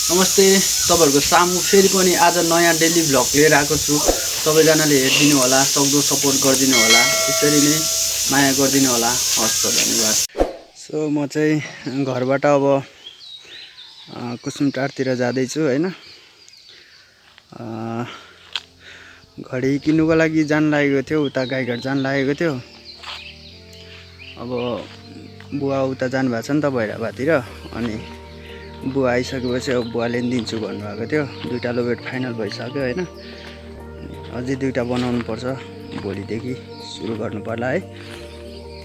नमस्ते तपाईहरुको सामु फेरि पनि आज नयाँ डेली भ्लग लिएर आएको छु। सबैजनाले हेरिदिनु होला, सक्दो सपोर्ट गरिदिनु होला, त्यसरी नै माया गरिदिनु होला। हस् त धन्यवाद। सो म चाहिँ घरबाट अब कुसुमटारतिर जाँदै छु हैन। घडी किन्नुको लागि जान लागेको थियो, उता गाईघाट जान लागेको थियो। अब बुवा उता जानु भएको छ नि त भैरवातिर, अनि बुवा आइसकेपछि अब बुवाले नि दिन्छु भन्नुभएको थियो। दुईटा लोबेट फाइनल भइसक्यो हैन। अझै दुईटा बनाउनु पर्छ, भोलिदेखि सुरु गर्नु पर्ला है।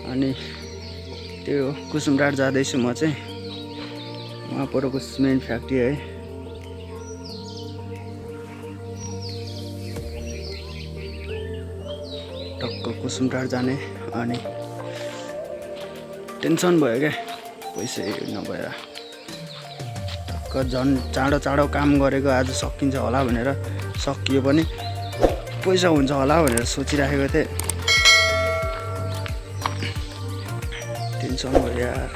अनि त्यो कुसुमटार जाँदैछु म चाहिँ, वहाँ परको सिमेन्ट फ्याक्ट्री है। टक्क कुसुमटार जाने, अनि टेन्सन भयो क्या पैसा नभएर। झन् चाँडो काम गरेको आज सकिन्छ होला भनेर, सकियो पनि पैसा हुन्छ होला भनेर सोचिराखेको थिएँ। टेन्सन भयो यार।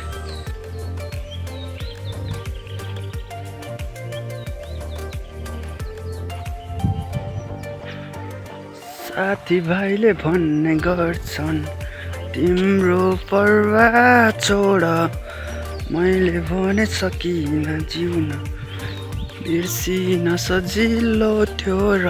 साथीभाइले भन्ने गर्छन् तिम्रो पर्वाह छोड, मैले भने सकिन जिउन, बिर्सिन सजिलो थियो र।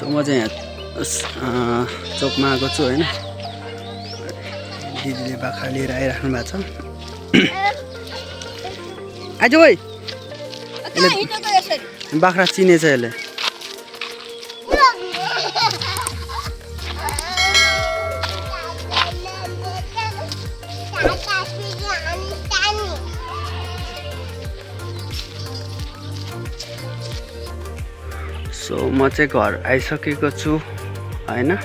म चाहिँ यहाँ चोकमा आएको छु हैन। दिदीले बाख्रा लिएर आइराख्नु भएको छ। आइज ओइ, बाख्रा चिनेछ यसले। सो म चाहिँ घर आइसकेको छु हैन।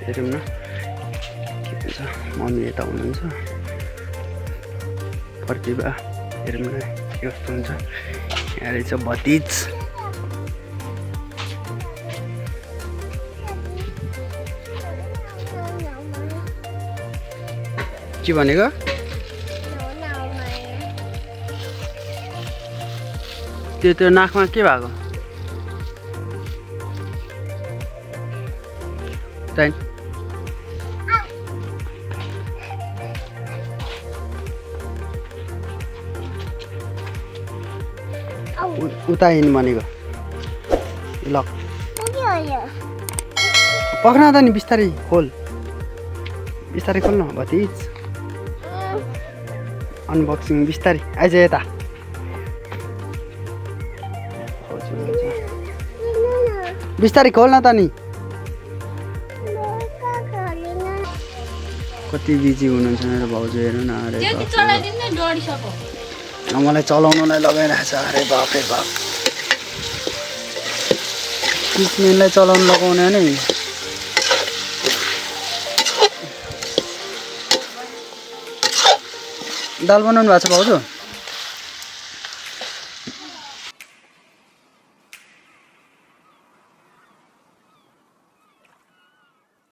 हेरौँ न के भन्छ, मम्मी यता हुनुहुन्छ, प्रतिभा हेरौँ न के कस्तो हुन्छ। यहाँ रहेछ भतिज। के भनेको? त्यो नाकमा के भएको? उता हिँड्नु भनेको ल, पक्रा त नि, बिस्तारै खोल, बिस्तारै खोल्नु भतिज। अनबक्सिङ बिस्तारै। आइज यता, बिस्तारै खोल्न त नि। कति बिजी हुनुहुन्छ मेरो भाउजू, हेर्नु न। अरे मलाई चलाउनलाई लगाइरहेको छ। अरे बाफ रे बाफ, किचमेनलाई चलाउनु लगाउने नि। दाल बनाउनु भएको छ भाउजू?